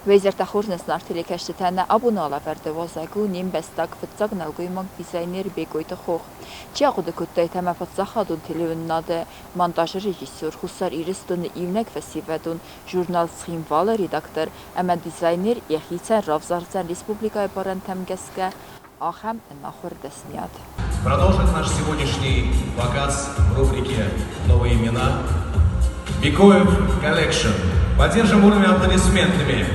Уӕ изӕртӕ хорз нӕ зынаргъ телекӕсджытӕ, нӕ абоны алӕвӕрды уазӕг у не мбӕстаг, фыццаг нӕлгоймаг дизайнер Бекъойты Хох. Чи ахъуыды кодтаид ӕмӕ паддзахадон телеуынынады монтажы режиссер, Хуссар Ирыстоны иунӕг фӕсивӕдон журнал «Цхинвал-ы» редактор ӕмӕ дизайнер йӕхицӕн равзардзӕн республикӕйы барӕнтӕм гӕсгӕ ахӕм ӕнахуыр дӕсниад. Продолжит наш сегодняшний показ в рубрике «Новые имена» Бекоев Collection. Поддержим бурными аплодисментами.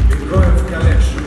Бекоев Collection.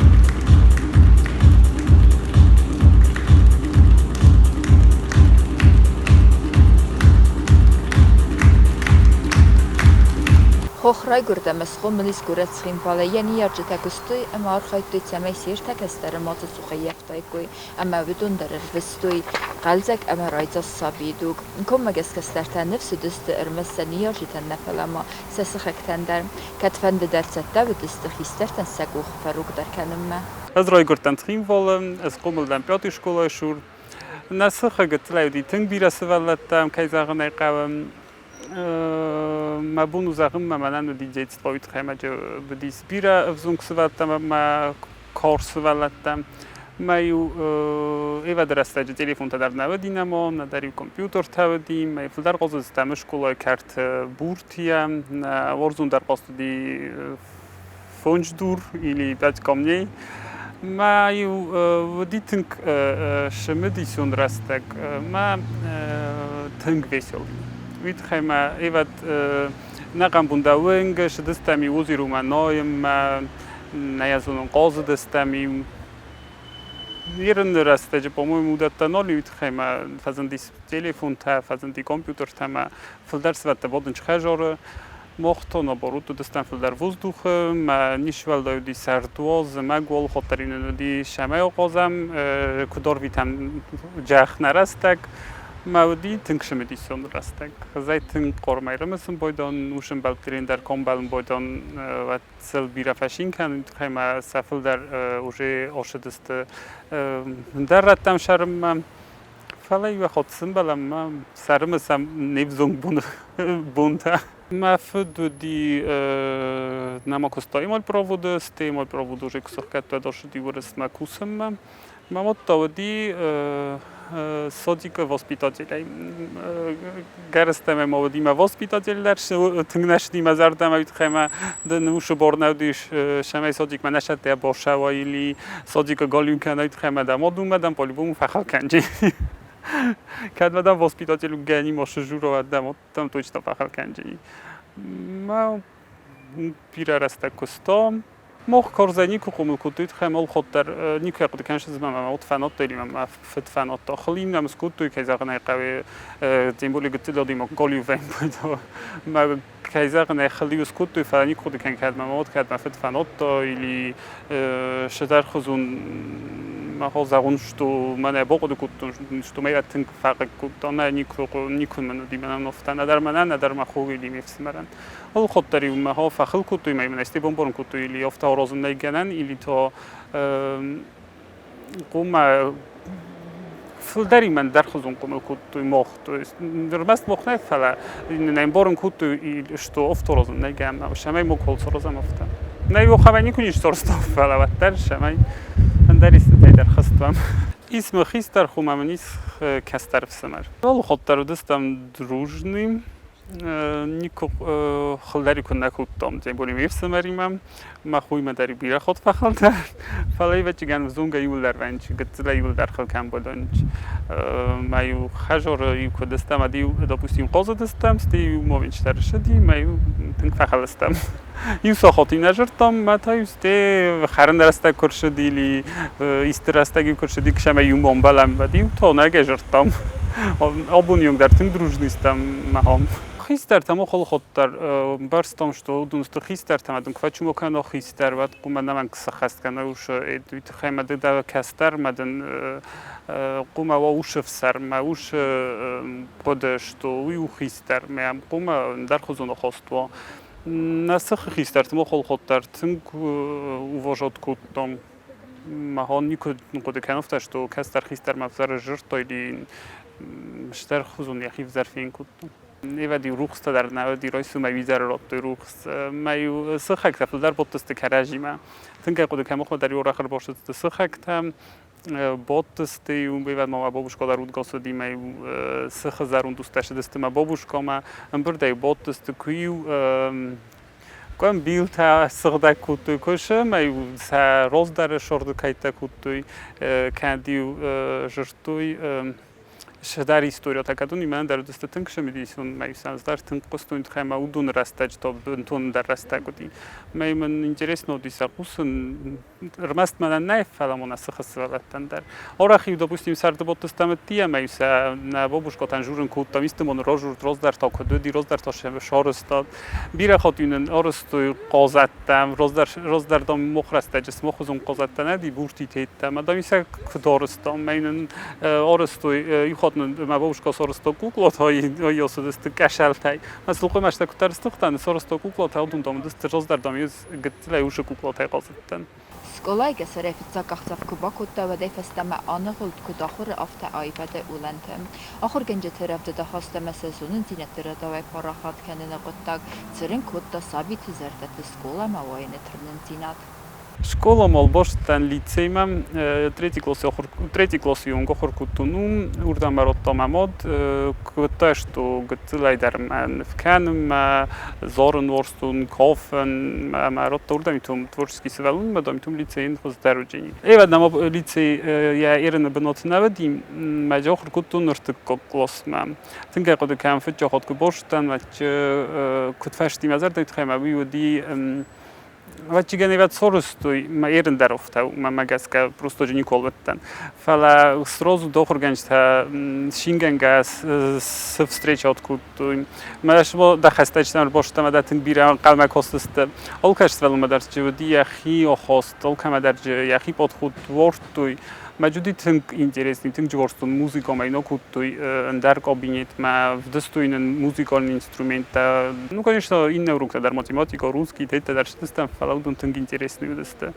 Хох райгуырд ӕмӕ схъомыл ис горӕт Цхинвалы. Йӕ ныййарджытӕ куыстой ӕмӕ архайдтой, цӕмӕй се ртӕ кӕстӕры мацы цух ӕййӕфтаиккой ӕмӕ уыдон дӕр ӕрвыстой хъӕлдзӕг ӕмӕ райдзаст сабийы дуг. Коммӕгӕс кӕстӕртӕ ныфс уыдысты ӕрмӕст сӕ ныййарджытӕн нӕ, фӕлӕ ма сӕ сыхӕгтӕн дӕр. Кӕдфӕнды дӕр цӕттӕ уыдысты хистӕртӕн сӕ къух фӕрогдӕр кӕнынмӕ. Ӕз райгуырдтӕн Цхинвалы, ӕз хъомыл дӕн пятый скъолайы цур. Нӕ сыхы гыццылӕй уыди тынг бирӕ сывӕллӕттӕ, кӕй зӕгъын ӕй хъӕуы. Мӕ бон у зӕгъын, мӕ мӕнӕн уыди детство, уый тыххӕй мӕ уыдис бирӕ ӕвзонг сывӕллӕттӕ мӕ карз сывӕллӕттӕ. Мӕ-иу ӕвӕд рӕстӕджы телефонтӕ дӕр нӕ уыди нӕма, нӕдӕр-иу компьютертӕ уыди. Мӕ фылдӕр хъазыдыстӕм скъолайы кӕрты буртийӕ. Нӕ уарзондӕр хъазт уыди фондз дур или пять камней. Мӕ-иу уыди тынг цымыдисон рӕстӕг, мӕ тынг веселый. Уый тыххӕй мӕ ӕвӕд нӕ хъӕмбунда уынг, сыдыстӕм-иу озерумӕ найынмӕ, нӕ йӕ зонын, хъазыдыстӕм-иу. Ерыны рӕстӕджы, по-моему, уыдӕттӕ нал и, уый тыххӕй мӕ фӕзындис телефонтӕ, фӕзынди компьютертӕ мӕ фылдӕр сывӕллӕттӕ бадынц хӕдзары. Мах та наоборот уыдыстӕм фылдӕр воздухы, мӕ ницы уыди сӕрд уа, зымӕг уал хатт нын уыди сӕмӕй ахъазӕм, куыд арвитӕм зӕхх нӕ рӕстӕг. Мӕ уыди тынг цымыдисон рӕстӕг. Зӕй тынг хъармӕй рымысын байдон, ус ӕмбӕлтты дӕр комбӕлын байдон, уӕд сыл бирӕ фӕцин кӕнын, тыххӕй мӕ сӕ фылдӕр уже ӕрцыдысты ӕндӕр рӕттӕм сӕрынмӕ. Фӕлӕ иу хатт сымбӕлӕм ӕмӕ сӕрымысӕм не взонг бонтӕ. Мӕ фыд уыди нӕма куыста эмальпроводы, стӕй эмальпровод уже куы сӕхгӕдта, ӕрцыди Уырысмӕ кусынмӕ. Мӕ мад та уыди садикы воспитателӕй. Гӕрӕстӕмӕ ма уыди мӕ воспитатель дӕр, тынг нӕ цыди мӕ зӕрдӕмӕ, уый тыххӕй мӕ дын усы бар нӕ уыдис, цӕмӕй садикмӕ нӕ сӕттӕ бацӕуа или садикы галиу кӕна, уый тыххӕй мӕ дӕ мад у, мӕ дӕм по-любому фӕхыл кӕнджи. Кӕд мӕ дӕм воспитатель гӕнимӕ сжура, уӕд дӕ мад там точно фӕхыл кӕнджи. Мӕ бирӕ рӕстӕг куыстам. Мах карзӕй никуы хъомыл кодтой, тыххӕй мыл хатт дӕр никуы ахъуыды кӕныс, мӕ мад фӕнадта или мӕ фыд фӕнадта. Хыл-иу нӕм скодтой, кӕй зӕгъын ӕй хъӕуы, тем более гыццыл адӕймаг галиу вӕййы. Мӕ кӕй зӕгъын ӕй хыл-иу скодтой, фӕлӕ никуы хъуыды кӕн, кӕд мӕ мад, кӕд мӕ фыд фӕнадта или цыдӕрхуызон мӕ зӕгъун, что мӕнӕ бахъуыды кодтон, что мӕ тынг фӕхъыг кодта. Нӕ, никуы, никуы мын уыди мӕнӕн афтӕ, нӕдӕр мӕнӕн, нӕдӕр мӕ хо или ме фсымӕрӕн. Алыхатт дӕр-иу мӕ фӕхыл кодтой, мӕ мын ӕсте бамбарын кодтой, или афтӕ аразын нӕй гӕнӕн, или та хъуамӕ фылдӕр имӕн дӕрхуызон хъомыл кодтой мах. То есть ӕрмӕст мах нӕ, фӕлӕ нӕ ӕмбарын кодтой, что афтӕ аразын нӕй гӕнӕн, цӕмӕй мах саразӕм афтӕ. Нӕ иу никуы не сарӕзтам, фӕлӕ уӕддӕр цӕмӕй ӕндӕр истытӕй дӕр хызт уӕм. Ис мӕ хистӕр хо ӕмӕ мын ис кӕстӕр ӕфсымӕр. Алыхатт дӕр уыдыстӕм дружный, Никуы хылдӕр куы нӕ кодтам, тем более ме фсымӕримӕ, мӕ хоимӕ дӕр бирӕ хатт фӕхылтӕ, фӕлӕ ӕвӕццӕгӕн ӕвзонгӕй иуылдӕр вӕййынц, гыццылӕй иуылдӕр хыл кӕм бадӕнц. Мӕ-иу хӕдзары-иу куы уыдыстӕм, ӕд-иу, допустим, хъазыдыстӕм, стӕй-иу момент дӕр ссыди, мӕ-иу тынг фӕхыл стӕм. Иу сахат нӕ зыдтам, мӕ та-иу стӕй хӕрын рӕстӕг куы рцыди или исты рӕстӕг-иу куы рцыди, куы сӕм-иу ӕмбӕлӕм, уӕд-иу тонӕгӕй зыдтам. Абоны онг дӕр тынг дружный стӕм махӕн. Хистӕртӕм охылходдӕр бӕрстам, что уыдон сты хистӕртӕм, адӕм куы фӕчумо кӕна хистӕр, уӕд хъуамӕ нӕмӕнг сӕххӕст кӕна усы уый тыххӕй мӕ ды дӕ кӕстӕр, мӕ дын хъуамӕ уа усы ӕфсӕрм, мӕ усы хъуыды, что уый у хистӕр, мӕ хъуамӕ ӕндӕрхуызон ахаст уа. Нӕ сыхы хистӕрты охылходдӕр тынг уважать кодтам. Махӕн никуы хъуыды кӕнын афтӕ, что кӕстӕр хистӕрмӕ ӕвзӕр сдзырдтой или стӕр хуызон йӕхи ӕвзӕр фен кодта. Ӕвӕд-иу рухстӕ дӕр нӕ уыди, райсомӕй изӕры радтой рухс. Мӕ-иу сыхӕгтӕ фылдӕр бадтысты кӕрӕдзимӕ. Тынг ӕй хъуыды кӕнын, махмӕ дӕр-иу арӕх ӕрбацыдысты сыхӕгтӕ, бадтысты-иу, ӕвӕд ма мӕ бабушка дӕр уыдгас уыди, мӕ-иу сыхы зӕронд устӕ цыдысты мӕ бабушкамӕ, ӕмбырдӕй бадтысты, куы-иу къуымбилтӕ сыгъдӕг кодтой кусы, ӕмӕ-иу сӕ раздӕры сӕрды кӕйттӕ кодтой, кӕд-иу зыдтой цыдӕр историятӕ, кӕд уын мӕнӕн дӕр уыдысты тынг цымыдисон, мӕ ӕз дӕр тынг хъуыстон, тыххӕй мӕ уыдоны рӕстӕджы та бынтон ӕндӕр рӕстӕг уыди. Мӕ мын интересно уыди сӕ хъусын, ӕрмӕст мӕнӕн нӕ, фӕлӕ ма нӕ сыхы сывӕллӕттӕн дӕр. Арӕх-иу, допустим, сӕрды бадтыстӕм ӕдде ӕмӕ-иу сӕ нӕ бабушкатӕн журын кодтам, исты ма нын ражурт, раздӕр та куыд уыди, раздӕр та сарӕзтад. Бирӕ хатт-иу нын арӕзтой хъазӕттӕ, раздӕр, раздӕр дам, мах рӕстӕджы сымахуызон хъазӕттӕ нӕ уыди, буртитӕ ӕмӕ дам сӕ куыд арӕзтам, мӕ нын арӕзтой, иу хатт нын мӕ бабушка сарӕзта куклатӕ, ацыдысты къӕсӕлтӕй. Мӕ сылгоймӕгтӕ куыддӕр стыхтӕн, сарӕзта куклатӕ, уыдон дам уыдысты, раздӕр дам гыццылӕй усы куклатӕй хъазыдтӕн. Скъолайы къӕсӕрӕй фыццаг къахдзӕф куы бакодта, уӕдӕй фӕстӕмӕ аныгъуылд куыд ахуыры, афтӕ аивады уылӕнты. Ахуыргӕнджыты рӕвдыд ахаст ӕмӕ сӕ зонындзинӕдты рӕдауӕй парахат кӕныны хъуыддаг цырын кодта сабиты зӕрдӕты скъоламӕ уайыны тырнындзинад. Скъоламӕ ӕлборстӕн лицеймӕ третий класси ахур третий класси онг ахур кодтон ум, уырдӕм ӕродта мӕ мад. Куыдта что гыццылӕй дӕр мӕ ныв кӕнынмӕ, зарын уарзтон, кафын ӕмӕ ӕродта уырдӕм итом творческий сывӕллонмӕ, дам итом лицейӕн хуыздӕр уыджени. Эвӕд нӕма лицей йӕ ерыны бынаты нӕ уыди, мӕ ахуыр кодтон ӕртыккаг классмӕ. Тынг ӕй хъуыды кӕнын, фыццаг хатт куы базыдтан, куыд фӕсти мӕ зӕрдӕйы тыххӕй мӕ уый уыди. Ӕвӕццӕгӕн ивӕд сорыстой, мӕ ерын дӕр офтӕ, мӕ гӕсгӕ просто никуал уыдтӕн. Фӕлӕ сразу дохуыргӕнджытӕ цингӕнгӕ цы встреча кодтой. Мӕ дӕ хӕстӕджытӕм ӕрбацыдтӕн ӕмӕ дӕ тынг бирӕ ӕнхъӕлмӕ кастысты. Алкӕцы сывӕллонмӕ дӕр чи уыди йӕхи ахаст, алкӕмӕ дӕр йӕхи подход уарзтой. Мӕ уыди тынг интересный, тынг уарзтон музыкамӕ йын акодтой ӕндӕр кабинетмӕ, вдыстой нын музыкальный инструменттӕ. Ну, конечно, иннӕ уроктӕ дӕр математика, русский, теттӕ дӕр цыдыстӕм, фӕлӕ уыдон тынг интересный уыдысты.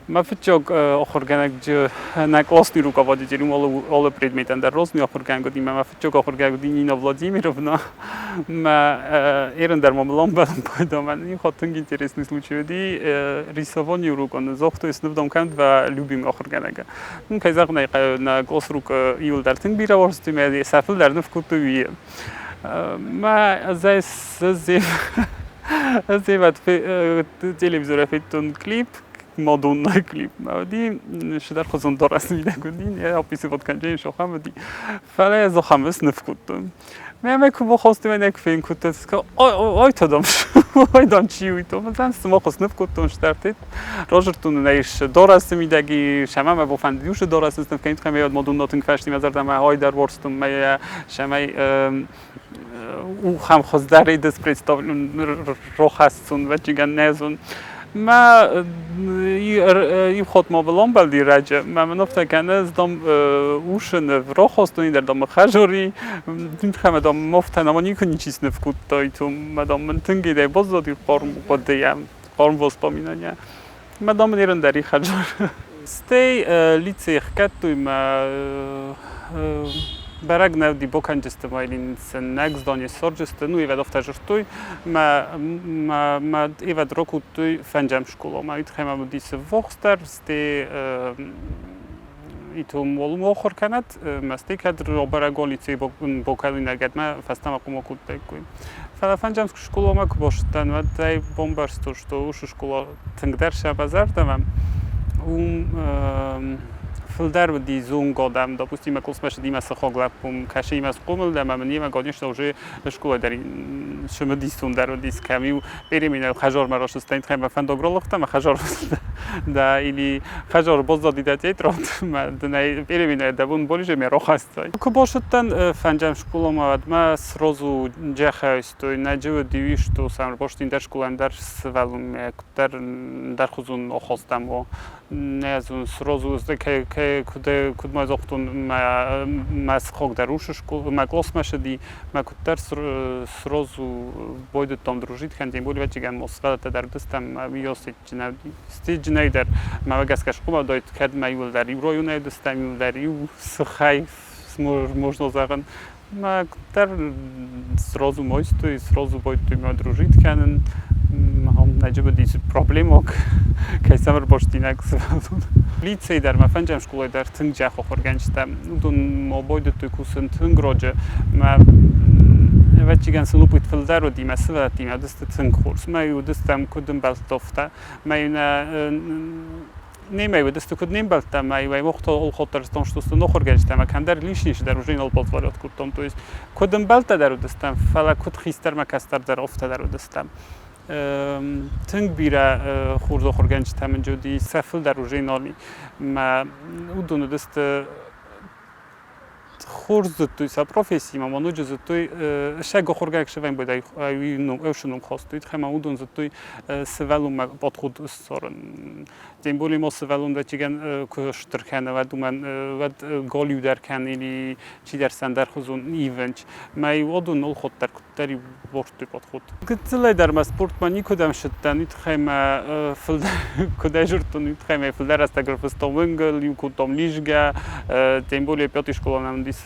Мӕ фыццаг ахуыргӕнӕг нӕ классный руководитель алы предметӕн дӕр разный ахуыргӕнӕг уыди, мӕ фыццаг ахуыргӕнӕг уыди Нина Владимировна. Мӕ ерын дӕр ма мыл ӕмбӕлын пайда мӕн иу хатт тынг интересный случай уыди. Рисование урокон загътой, снывдом кӕн два любимый ахуыргӕнӕгы. Ну, кӕй зӕгъын ӕй хъӕуы, нӕ класс рук иуылдӕр тынг бирӕ уарзтой, мӕ сӕ фылдӕр ныв кодтой уый. Мӕ ӕз ӕз телевизорӕй федтон клип, Мадоннайы клипмӕ уыди, цыдӕрхуызон дарӕс мидӕг уыди, йӕ описывать кӕнджын ахӕм уыди. Фӕлӕ ӕз ахӕм сныв кодтон. Мӕ куы бахостой, мӕнӕ куы фен кодтон, ой, то дам, ой, дам, чи уый то, мӕ цыма сныв кодтон, стӕртет. Разырдтон ын ӕй дарӕсы мидӕг и, сӕмӕ мӕ бафӕндыд уыцы дарӕсы сныв кӕнын, тыххӕй мӕ Мадонна тынг фӕсти мӕ зӕрдӕмӕ, ой дӕр уарзтон мӕ, сӕмӕй ухӕм хуыздӕрӕй дыс рохӕссон, вӕччигӕн нӕ зон. Мӕ иу хатт ма был амбӕлди раджы, мӕ мын афтӕ кӕны, дам, ушыны рохостон дӕр, дам, хӕжори, тынг дам, афтӕ нама никуы ничи сныв кодта, мӕ, дам, мын тынг идӕй баззади хъарм хъуыдыйӕ, хъарм воспоминания. Мӕ, дам, мын ерын дӕр и хӕджор. Стӕй лицей хкӕдтой мӕ бӕрӕг нӕ уыди бокӕнджысты вайлин нӕг здание сорджысты, ну, ивӕд афтӕ жырдтой, мӕ мӕ ивӕд рокодтой фӕнджӕм школамӕ. Уый тыххӕй мӕм уыди цы вохстӕр, стӕй итом уолум охур кӕнӕд, мӕ стӕй кӕд робӕрӕгон лицей бокӕнуйнагӕдмӕ фӕстӕмӕ хъума кодтаиккой. Фӕлӕ фӕнджӕм скъоламӕ куы бацыдтӕн, уӕд ӕй бамбӕрстон, что уыцы скъола тынгдӕр сӕ базӕрдӕмӕ, уым фылдӕр уыди зонгӕ адӕм, допустим, мӕ курсмӕ ссыди мӕ сыхаг лӕппу, кӕсыимӕ схъомыл дӕн ӕмӕ мын йемӕ, конечно, уже скъола дӕр цымыдисондӕр уыдис, кӕм-иу переменӕ хӕдзармӕ рацыдтӕн, тыххӕй мӕ фӕндаг ралыгъта, мӕ хӕдзар да, или хӕдзар баззади дӕ тетрад, мӕ дын ӕй переменӕ дӕ бон болиже ме рахастай. Куы бацыдтӕн фӕнджӕм скъоламӕ, уӕд мӕ сразу джахӕстой, нӕджы уыди, что сам рбастин дӕр скъолайӕн дӕр сывӕллонмӕ куыддӕр ӕндӕрхуызон ахастам о нӕ зон сразу куыд ма загътон мӕ мӕ сыхаг дӕр уыцы мӕ классмӕ сыди мӕ куыддӕр сразу байдыдтам дружить кӕнын тем более ӕвӕццӕгӕн ма сывӕллӕттӕ дӕр уыдыстӕм уыйас стыджынӕй дӕр мӕ гӕсгӕ схъомыл кӕд мӕ иуылдӕр иу районӕй уыдыстӕм иуылдӕр иу сыхӕй можно зӕгъын Мӕ куыддӕр сразу мойстой, сразу байдыдтой мӕ дружить кӕнын. Ноджы уыдис проблемаг, кӕй сӕм ӕрбастинаг сывӕллон. Лицей дӕр мӕ фӕнджӕм скъолайы дӕр тынг джах ахуыргӕнджытӕ. Уыдон ма байдыдтой кусын тынг раджы. Мӕ ӕвӕццӕгӕн сын опыт фылдӕр уыди мӕ сывӕллӕттимӕ уыдысты тынг хорз. Мӕ уыдыстӕм куыд ӕмбӕлттӕ, афтӕ. Мӕ немӕ уыдысты куыд не мбӕлттӕ ӕмӕ иуӕй охотдӕр стон, что сты нохуыргӕнджытӕ ӕмӕ кӕмдӕр лишний дӕр уже нал позволят кодтон. То есть куыд ӕмбӕлттӕ дӕр уыдыстӕм, фӕлӕ куыд хистӕрмӕ кӕстӕр дӕр, афтӕ дӕр уыдыстӕм. Тынг бирӕ хорз ахуыргӕнджытӕ мын уыди, сӕ фылдӕр уже нал и. Мӕ уыдон уыдысты Хорз зыдтой сӕ профессимӕ, ма ноджы зыдтой сӕ ахуыргӕнӕг сывӕллон ӕвсыном хостой, ӕмӕ уыдон зыдтой сывӕллонмӕ подход ссарын. Тем более ма сывӕллон вӕччигӕн куы стыр кӕны, уӕд уымӕн уӕд галиу дӕр кӕны или чидӕр сӕндӕрхуызон ивынч. Мӕ уыдон ныл ходдӕр куыддӕр бордтой подход. Гыццылӕй дӕр мӕ спортмӕ никуыдӕм сыдтӕн, уый тыххӕй мӕ фылдӕр куыдӕй зыдтон, уый тыххӕй мӕ фылдӕр рӕстӕг ӕрфыстон уынгыл, иу кодтам лижгӕ, тем более пятый школа нӕм уыдис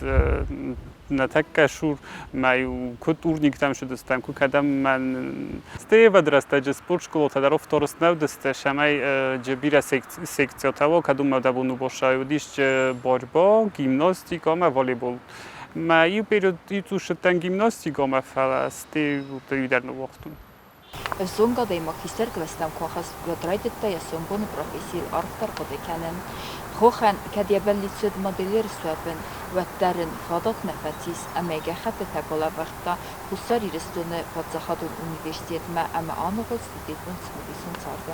нӕ тӕккӕ сур, мӕ-иу куыд турниктӕм цыдыстӕм, куы кӕдӕм мӕн. Стӕй ӕвӕд рӕстӕджы спортскъолатӕ дӕр офторыс нӕ уыдысты, цӕмӕй джы бирӕ секциятӕ уа, кӕд уымӕ дӕ бон у босай уыдис борьба, гимнастикӕ ӕмӕ волейбол. Мӕ иу период иу цыдтӕн гимнастикӕмӕ, фӕлӕ стӕй иу дӕр ныууагътон. Ӕвзонг адӕймаг хистӕр кълӕстӕм куы ахызт, уӕд райдыдта йӕ сомбоны профессийыл арфдӕр хъуыды кӕнын. Хохӕн кӕд йӕ бӕллиц уыд модельер суӕвын, уӕддӕр ын фадат нӕ фӕцис ӕмӕ йӕ гӕххӕттытӕ балӕвӕрдта Хуссар Ирыстоны паддзахадон университетмӕ ӕмӕ аныгъуылд студентон цымыдисон царды.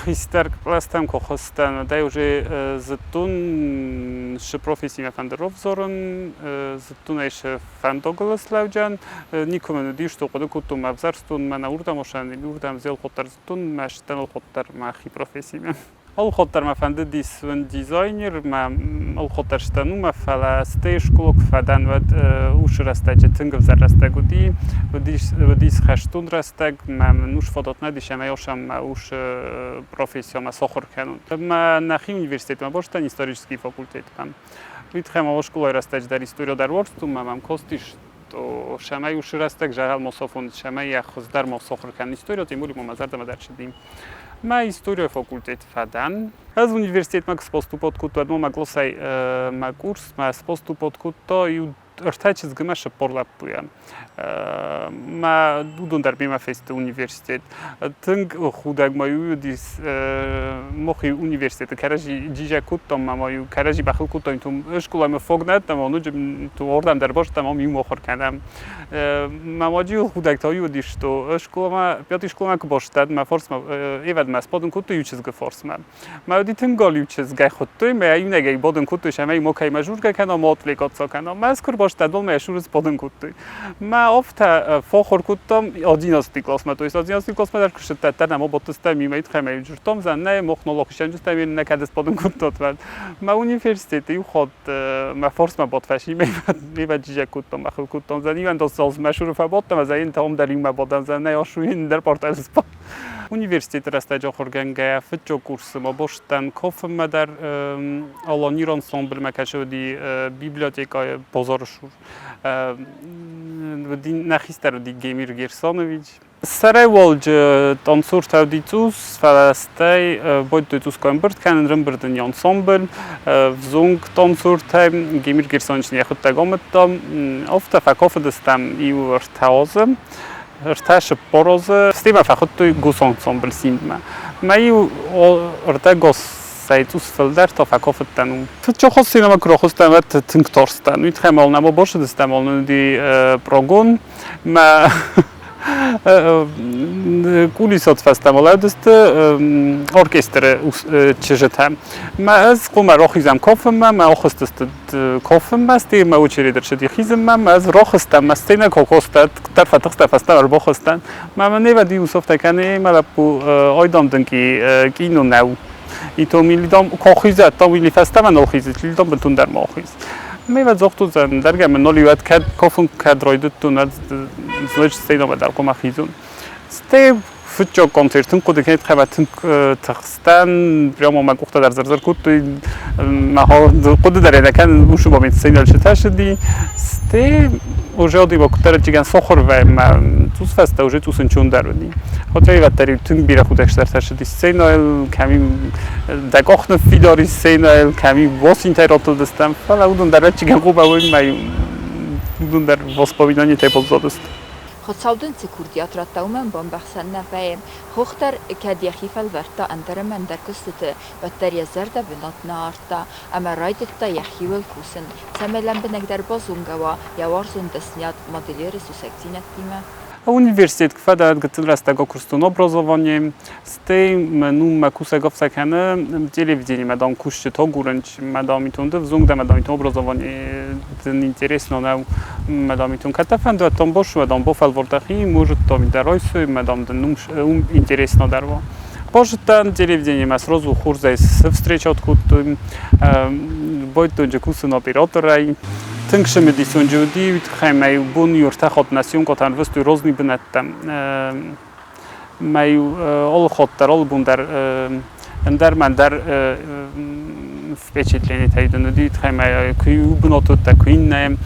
Хистӕр кълӕстӕм куы хызтӕн, уӕдӕй уже зыдтон, цы профессимӕ фӕнды равзарын, зыдтон ӕй цы фӕндагыл слӕуджан. Никуы мын уыдис, что хъуыды кодтон, мӕ ӕвзӕрстон, мӕнӕ уырдӕм осӕн, уырдӕм зелхъуыд дӕр зыдтон, мӕ стӕныл хъуыд дӕр мӕхи профессимӕ. Алхатт дӕр мӕ фӕндыдис уын дизайнер, мӕ алхатт дӕр сдӕн уымӕ, фӕлӕ стӕй скъола куы фӕдӕн, уӕд уыцы рӕстӕджы тынг ӕвзӕр рӕстӕг уыди. Уыдис хӕстон рӕстӕг, мӕ мын ус фадат нӕ уыдис ӕмӕ ӕсӕм мӕ ус профессиомӕ сахуыр кӕнон. Мӕ нӕхи университетмӕ бастӕн исторический факультетмӕ. Уый тыххӕй мӕ скъолайы рӕстӕджы дӕр историйӕ дӕр уарзтон, мӕ мӕм кастис, то сӕмӕй уыцы рӕстӕг зӕгъӕл ма сафон, сӕмӕй йӕ хуыздӕр ма сахуыр кӕнын историйӕ, тем более мӕ зӕрдӕмӕ дӕр цыди. Мӕ историйы факультет фӕдӕн. Ӕз университетмӕ куы споступот кодтон, уӕд ма мӕ къласӕй мӕ курсмӕ споступот кодта иу ӕртӕ чызгы мӕ цыппор лӕппуйӕ. Мӕ уыдон дӕр мемӕ фесты университет. Тынг худӕг ма иу уыдис мохи университеты кӕрӕдзи джизӕ кодтам ӕмӕ ма-иу кӕрӕдзи бахыл кодтам, скъоламӕ фог нӕ ӕмӕ ноджы ордӕм дӕр бастам, ам иумӕ ахуыр кӕнӕм. Мӕ маджы худӕг та уый уыдис, что скъоламӕ, пятый скъоламӕ куы бастад, мӕ фарсмӕ, ӕвӕд мӕ сбадын кодтой иу чызгы фарсмӕ. Мӕ уыди тынг галиу чызгӕй хуыдтой, мӕ иунӕгӕй бадын кодтой, сӕмӕй мокӕй мӕ жургӕ кӕна, ма отвлекаться кӕна. Мӕ ӕз куы рбастадон, мӕ шуры сбадын кодтой. Мӕ афтӕ фӕхуыр кодтам одиннадцатый классмӕ, то есть одиннадцатый классмӕ дӕр куы сыдтӕ, нӕ ма бадтыстӕм иумӕ тхӕмӕ журтам, зӕннӕ мох нолох исӕнджыстӕм, нӕ кӕд сбадын кодтат. Мӕ университеты иу хатт мӕ фарсмӕ бадфӕси, мӕ джизӕг кодтам, мӕ хыл кодтам, зӕн иуӕн дос мӕ шуры фӕбадтам, ӕз ӕйын та ом дӕр иумӕ бадӕм, зӕн нӕ ашуин дӕр партӕ спад. Университеты рӕстӕджы ахуыргӕнгӕйӕ фыццаг курсы ма бастӕн кофемӕ дӕр Аланир ансамбльмӕ кӕсы уыди библиотекӕйы базары сур. Уыди нӕ хистӕр уыди Гемир Герсанович. Сӕрӕй уалджы танцортӕ уыди цъус, фӕлӕ стӕй байдыдтой цъус куы ӕмбырд кӕнын, рымбырд ын ансамбль, взонг танцортӕ. Гемир Герсанович нӕ йӕхуыдтӕг амыдта. Афтӕ фӕкафыдыстӕм иу ӕртӕ азы. Ӕртӕ цыппор азы. Стӕй мӕ фӕхуыдтой госансамбль Синдмӕ. Мӕ иу ӕртӕ госӕй цъус фылдӕр та фӕкафыдтӕн уым. Фыццаг сценӕмӕ куы рахызтӕн, уӕд тынг тарстӕн. Уый тыххӕй мал нӕма бацыдыстӕм, мал нын уыди прогон. Мӕ кулисот фӕстӕмӕ лӕудысты оркестры чызджытӕ. Мӕ ӕз хъуамӕ рахизӕм кофемӕ, мӕ ахызтысты кофемӕ, стӕй мӕ очередь ӕрцыди хизынмӕ, мӕ ӕз рахызтӕн, мӕ сценӕ кокостӕ, дӕр фӕтыхстӕ фӕстӕмӕ ӕрбахызтӕн. Мӕ мын ӕвӕд иу софтӕ кӕны, мӕ лӕппу айдам дын кино нӕу. И то милидам кохизӕ, то уили фӕстӕмӕ нал хизит, лидам бынтондӕр ма ахиз. Ме вӕд загътон, дӕргӕ мын нал уӕд кӕд кофын кӕд райдыдтон, уӕд значит сценӕмӕ дӕр хъуамӕ хизон. Стӕй фыццаг концерт тынг хъуыды кӕнын хӕмӕ тынг тыхстӕн, прямо мӕ къухтӕ дӕр зыр-зыр кодтой, мӕ хъуыды дӕр нӕ кӕнын, уыцы момент сценӕйыл цы тасыди. Стӕй уже одиво куыддӕр ӕрчигӕн сохуыр вӕййы, цъус фӕстӕ уже цъус ӕнцондӕр уыди. Хотя ивӕддӕр тынг бирӕ худӕгстӕр тасыди сценӕйыл, кӕми дӕ къух ныффидар и сценӕйыл, кӕми восинтӕй ратылдыстӕм, фӕлӕ уыдон дӕр ӕрчигӕн хъуба уый мӕ уыдон дӕр воспоминанитӕй баззадысты. Хуыцау дын цы курдиат радта, уымӕн бамбӕхсӕн нӕ вӕййы. Хох дӕр кӕд йӕхи фӕлвӕрдта ӕндӕр ӕмӕ ӕндӕр куыстыты, уӕддӕр йӕ зӕрдӕ бынат нӕ ардта ӕмӕ райдыдта йӕхиуыл кусын, цӕмӕй лӕмбынӕгдӕр базонгӕ уа йӕ уарзон дӕсныйад модельеры сусӕгдзинӕдтимӕ. Университет куы фӕдӕн, гыццыл рӕстӕг окуырстон образование, стӕй мӕ ну мӕ кусӕг ӕфсӕ кӕны телевидениемӕ, дам, кусджытӕ агурынц, мӕ дам, итон ӕвзонг дӕ, мӕ дам, итон образование дын интересно нӕу, мӕ дам, итон кӕд дӕ фӕнды, уӕд дам, бос, мӕ дам, бофӕлвӕрдӕхи, может, дам, дӕ райсой, мӕ дам, дын уым интересно дӕр уа. Базыдтан телевидениемӕ сразу хорзӕй встречат кодтой, байдтонджы кусын операторӕй. Тынг цымыдисонджы уыди, уый тыххӕй мӕ иу бон иу ӕртӕ хатт нӕ съемкӕтӕ ӕрвыстой разный бынӕттӕм. Мӕ иу алы хатт дӕр, алы бон дӕр ӕндӕр мӕ ӕндӕр впечатленитӕ дын уыди, уый тыххӕй мӕ куы иу бынат уыдтӕ, куы иннӕ.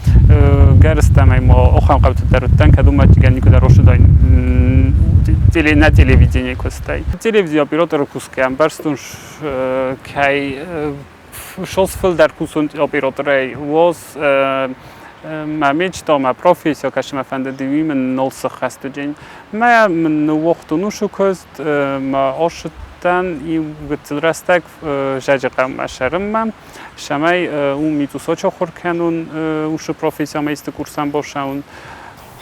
Гӕрзтӕмӕй ма ахӕм хъӕуты дӕр уыдтӕн, кӕд уымӕ никуыдӕр рацыдаин нӕ телевиденийы куыстӕй. Телевиденийы операторы кусгӕ ӕмбӕрстон, кӕй шос фылдӕр кусын операторӕй уоз мӕ мечта, мӕ профессия, кӕсы мӕ фӕндыди, уый мын нал сыххӕст уыдзӕн. Мӕ мын ныууагътон уыцы куыст, мӕ ацыдтӕн иу гыццыл рӕстӕг зӕджы хъӕумӕ сӕрынмӕ, цӕмӕй уым митусочы ахуыр кӕнон, уыцы профессиямӕ исты курсӕн бацӕуын.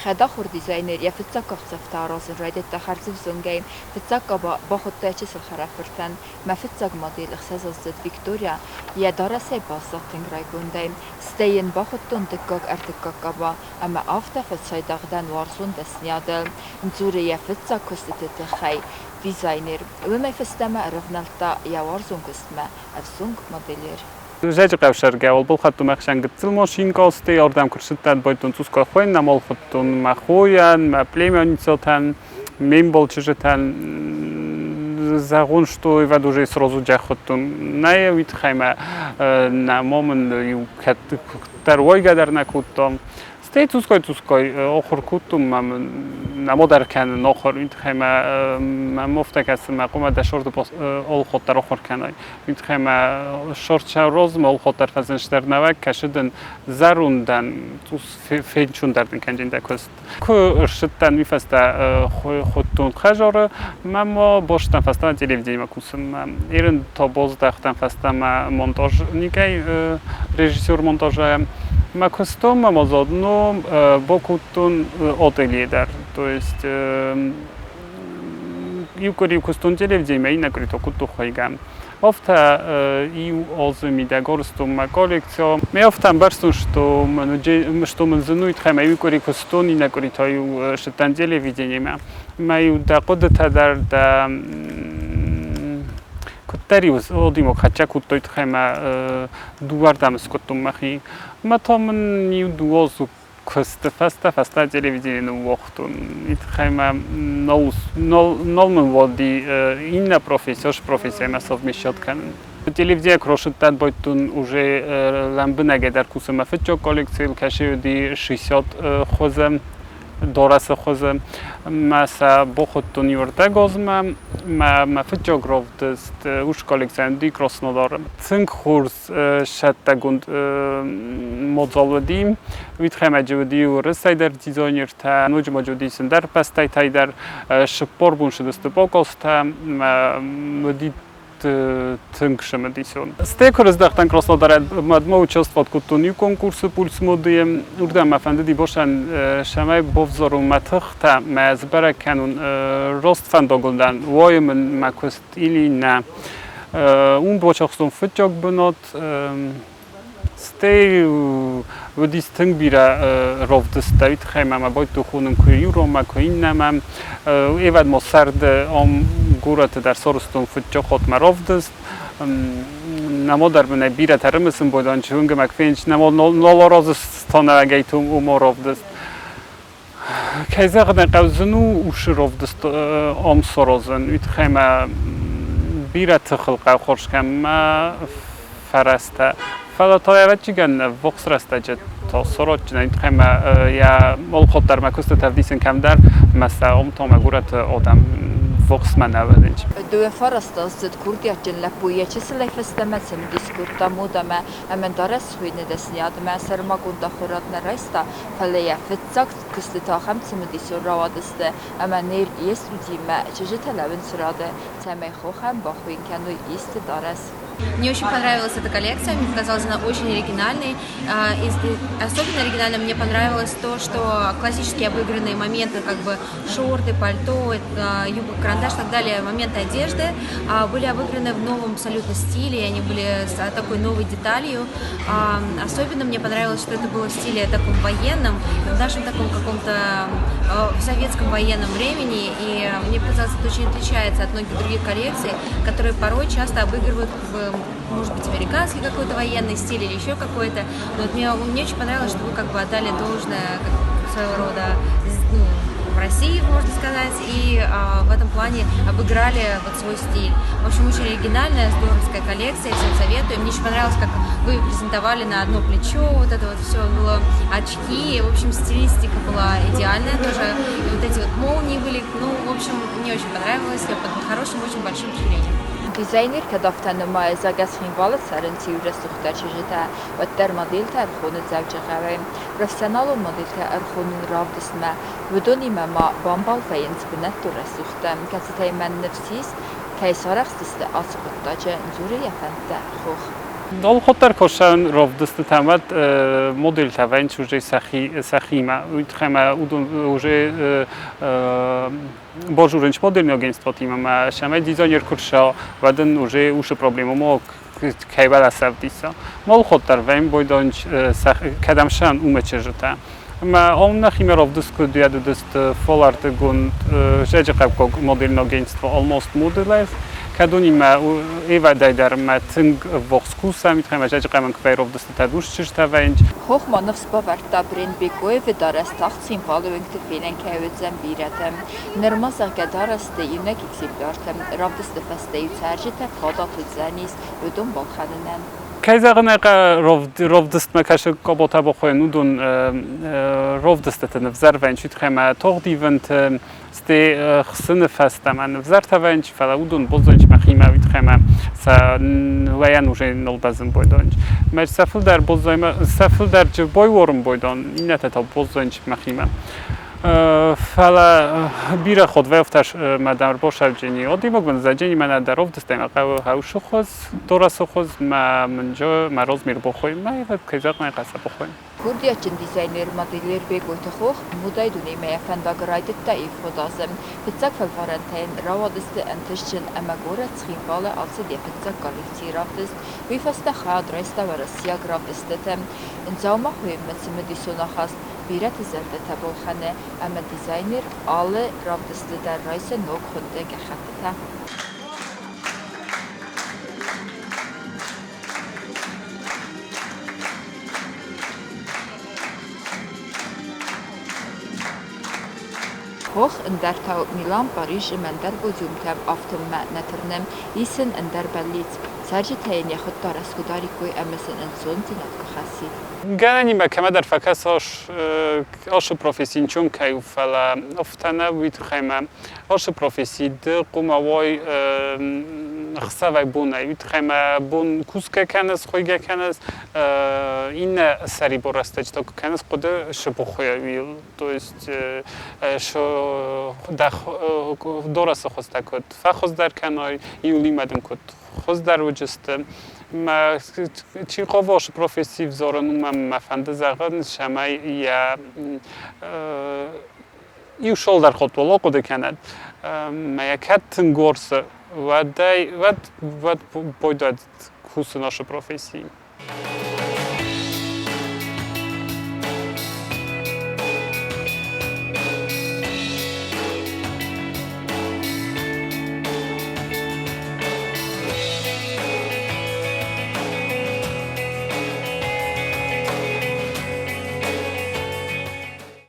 Хӕдахуыр дизайнер йӕ фыццаг къахдзӕфтӕ аразын райдыдта хӕрзвзонгӕй. Фыццаг къаба бахуыдта йӕ чысыл хӕрӕфыртӕн. Мӕ фыццаг модель ӕхсӕзаздзыд Виктория йӕ дарӕсӕй баззад тынг райгондӕй. Стӕй йын бахуыдтон дыккаг, ӕртыккаг къаба, ӕмӕ афтӕ фӕцайдагъ дӕн уарзон дӕсниадыл, дзуры йӕ фыццаг куыстыты тыххӕй дизайнер. Уымӕй фӕстӕмӕ ӕрӕвнӕлдта йӕ уарзон куыстмӕ ӕвзонг модельер. Зӕджы хъӕусӕргӕ уӕлбылхатт ӕхсӕн гыццыл машинкӕ стӕй ардӕм куы рцыдтӕн, байдтон цъус хойын, нӕм хуыдтон мӕ хойӕн, мӕ племянницӕтӕн, ме мбал чызджытӕн зӕгъон, что ивӕд уже сразу джахуыдтон. Нӕ, уый тыххӕй мӕ нӕ мамын иу кӕддӕр уайгӕ дӕр нӕ кодтам. Стӕй цъусгай-цъусгай ахуыр кодтон, мӕ нӕма дӕр кӕнын ахуыр, уый тыххӕй мӕ мӕм афтӕ кӕсы, мӕ хъуамӕ дӕ сӕрды алыхатт дӕр ахуыр кӕнай. Уый тыххӕй мӕ сӕрд-сӕррозмӕ алыхатт дӕр фӕзынсдӕр нӕуӕг кӕсы дын зӕрондӕн цъус фенчондӕр дын кӕнджын дӕ куыст. Куы ссыдтӕн, уый фӕстӕ хуыдтон хӕдзары, мӕ ма бостӕн фӕстӕмӕ телевидениемӕ кусынмӕ. Ирын та баздӕхтӕн фӕстӕмӕ монтажникӕй, режиссер-монтажӕй. Мӕ куыстон мӕ ма заодно бакодтон ателье дӕр. То есть иу къуыри куыстон телевидениемӕ, иннӕ къуыри та кодтон хуыйгӕ. Афтӕ иу азы мидӕг арызтон мӕ коллекци. Ме афтӕ ӕмбӕрстон, что что мын зын уый тыххӕй мӕ иу къуыри куыстон, иннӕ къуыри та-иу сыдтӕн телевидениемӕ. Мӕ-иу дӕ хъуыдытӕ дӕр дӕ куыддӕр-иу одимог хӕццӕ кодтой тыххӕй мӕ дыууӕрдӕм скодтон мӕхи. Мӕ та мын иу дыууӕ куысты фӕстӕ фӕстӕ телевидение ныууагътон. Уый тыххӕй мӕ нал, нал, нал мын уади иннӕ професси, ос профессиямӕ совмещать кӕнын. Телевидение куы рацыдтӕн, байдтон уже лӕмбынӕгӕй дӕр кусын мӕ фыццаг коллекцийыл, кӕцы уыди 60 хуызы. Дорасы хуызы. Мӕ сӕ бахуыдтон иу ӕрдӕг азмӕ. Мӕ мӕ фыццаг равдыст ус коллекцийӕн уыди Краснодары. Тынг хорз сӕттӕгонд мадзал уыди. Уый тыххӕй ма уыди уырыссӕй дӕр дизайнертӕ, ноджы ма уыди ӕндӕр бӕстӕтӕй дӕр. Цыппар бон цыдысты показтӕ. Уыди тынг цымыдисон. Стӕй куы рыздӕхтӕн Краснодарӕй, мадмӕ участвовать кодтон иу конкурсы Пульс моды. Уырдӕм мӕ фӕндыди босӕн, цӕмӕй бавзарон мӕ тыхтӕ, мӕ сбӕрӕг кӕнон раст фӕндагыл дӕн, уайы мын мӕ куыст или нӕ. Уым бацахстон фыццаг бынат. Стӕй уыдис тынг бирӕ равдысттӕ, уый тыххӕй ма мӕ байдыдтой хонын куы иу ронмӕ, куы иннӕмӕ. Ӕвӕд ма сӕрды ам горӕты дӕр сарӕзтон фыццаг хатт мӕ равдыст. Нӕма дӕр мын ӕй бирӕтӕ рымысын байдайын, чи уынгӕмӕ куы феныс, нӕма нал аразыс уымӕ равдыст. Кӕй зӕгъын ӕй хъӕуы, зын у усы равдыст ам саразын. Уый тыххӕй мӕ бирӕ тыхыл хъӕуы хорз кӕм фӕрӕзтӕ. Фӕлӕ та ӕвӕццӕгӕн ӕввахс рӕстӕджы та саразджынӕн, уый тыххӕй мӕ йӕ алыхатт дӕр мӕ куыстытӕ ӕвдисын кӕмдӕр, мӕ сӕ ам та мӕ горӕты адӕм ввахсмӕ нӕ вӕййынц. Дыууӕ фарастаздзыд курдиатджын лӕппу йӕ чысылӕй фӕстӕмӕ цымыдис кодта модӕмӕ ӕмӕ дарӕс хуыйны дӕсныйадмӕ сӕрмагонд ахуырад нӕ райста, фӕлӕ йӕ фыццаг куыстытӕ ахӕм цымыдисон рауадысты, ӕмӕ ныр йе студимӕ чызджытӕ лӕууынц рады, цӕмӕй хохӕн бахуыйын кӕной исты дарӕс. Мне очень понравилась эта коллекция, мне показалась она очень оригинальной. И особенно оригинально мне понравилось то, что классические обыгранные моменты, как бы шорты, пальто, юбка, карандаш и так далее, моменты одежды были обыграны в новом абсолютно стиле, и они были с такой новой деталью. Особенно мне понравилось, что это было в стиле таком военном, в нашем таком каком-то в советском военном времени, и мне показалось, это очень отличается от многих других коллекций, которые порой часто обыгрывают, как бы, может быть, американский какой-то военный стиль или еще какой-то. Но вот мне очень понравилось, что вы как бы отдали должное как, своего рода, ну, в России, можно сказать, и в этом плане обыграли вот свой стиль. В общем, очень оригинальная, здоровская коллекция, всем советую. Мне очень понравилось, как вы презентовали на одно плечо, вот это вот все было, очки, в общем, стилистика была идеальная тоже, и вот эти вот молнии были, ну, в общем, мне очень понравилось, я под хорошим, очень большим впечатлением. Дизайнер кӕд афтӕ нымайы, зӕгъгӕ, Цхинвалы цӕрынц иу рӕсугъддӕр чызджытӕ, уӕддӕр модельтӕ ӕрхоны Дзӕуджыхъӕуӕй. Профессионалон модельтӕ ӕрхонын равдыстмӕ. Уыдонимӕ ма бамбал вӕййынц бынӕттон рӕсугъдтӕ, кӕцытӕй мӕн ныфс ис, кӕй сарӕхстысты ацы хъуыддаджы, дзуры йӕ фӕндтӕ Хох. Долходдӕр косӕн равдыстытӕм уӕд модельтӕ вӕййынц уже сӕхимӕ. Уый тыххӕй ма уыдон уже базурынц модельный агентствотимӕ ӕмӕ сӕмӕй дизайнер куы рсӕ, уӕд ын уже уыцы проблемӕ ма кӕй бӕласӕвдиса. Молходдӕр вӕййын бойдонч кӕдӕм сӕн уымӕ чызджытӕ. Ӕмӕ он нӕхимӕ равдыст куыд уыдысты фолартыгонд зӕджыхъӕуккаг модельный агентство Almost Model кӕд уынимӕ ӕвӕдӕй дӕр мӕ тынг ӕввахс кусӕм, ӕмӕ зӕджыхъӕмӕн куы равдыстытӕ дусчызтӕ вӕййынц. Хох ма ныфс бавӕрдта бренд Бекоевы дарӕс тагъд Цхинвалы уынгты фенӕн кӕй уыдзӕн бирӕтӕм. Нырма, зӕгъгӕ, дарӕсты иунӕг экземпляртӕм равдысты фӕстӕ-иу цӕрджытӕ фадат уыдзӕнис уыдон балхӕнынӕн. Кӕй зӕгъын ӕй хъӕуы, равдыстмӕ кӕсы Къобота Бохойӕн уыдон равдыстыты нывзӕр вӕййынц, уый тыххӕй ӕмӕ тагъд ивынты стӕй хсыны фӕстӕмӕ нывзӕртӕ вӕййынц, фӕлӕ уыдон баззайынц мӕхимӕ, уый тыххӕй ӕмӕ сӕ уӕйӕн уже нал бӕззын байдайынц. Мӕ сӕ фылдӕр баззайма, сӕ фылдӕр байуарын байдайын, иннӕтӕ та баззайынц мӕхимӕ. Фӕлӕ бирӕ ходвӕфтӕ мӕ дӕр босӕвджени одимог мын зӕджени мӕнӕ дӕр равдыстӕй мӕ хъӕуы хӕусы хуыз, дорасы хуыз, мӕ мынджы, мӕ размер бохой, мӕ кӕй зӕгъын ӕй хъӕуы бохой. Курдиатджын дизайнер модельер Бекъойты Хох модӕйы дунемӕ йӕ фӕндаг райдыдта ивгъуыд азы. Фыццаг фӕлварӕнтӕ йын рауадысты ӕнтыстджын ӕмӕ горӕт Цхинвалы ацыд йӕ фыццаг коллекцийы равдыст. Уый фӕстӕ хайад райста уӕрӕсейаг равдыстыты. Дзаума хуыйынмӕ цымыдисон ахаст бирӕты зӕрдӕтӕ балхӕны ӕмӕ дизайнер алы равдысты дӕр райсы ног хуынды гӕххӕттытӕ. Хох ӕндӕртау Милан, Париж ӕмӕ ӕндӕр подиумтӕм афтонмӕ нӕ тырны. Ис ын ӕндӕр бӕллиц. Цӕрджытӕ йын йӕ хуыдта рӕсугъд ӕмӕ сын ӕнцондзинад куы хӕссид. Гӕнӕнимӕ кӕмӕдӕр фӕкӕсы ашы професси нчон кӕй у, фӕлӕ афтӕ нӕ уый тыххӕй ӕмӕ ашы професси ды хъуамӕ уай ӕхсӕвӕй бонӕй. Уый тыххӕй ӕмӕ бон кусгӕ кӕныс, хуыйгӕ кӕныс, иннӕ сӕрибар рӕстӕджы та куы кӕныс хъуыды сыбухуйӕ уыйыл. То есть дорасы хуызтӕ куыд фӕхуыздӕр кӕной, иулимӕ дын куыд хуыздӕр уыдысты. Мӕ чи хъавы професси взарын, уымӕн мӕ фӕнды зӕгъын, цӕмӕй йӕ иу шолдӕр хъуыддуыл ахъуыды кӕнӕд. Мӕ йӕ кӕд тынг уарзы, уӕд уӕд уӕд байдайдзӕн кусын ашы профессийы.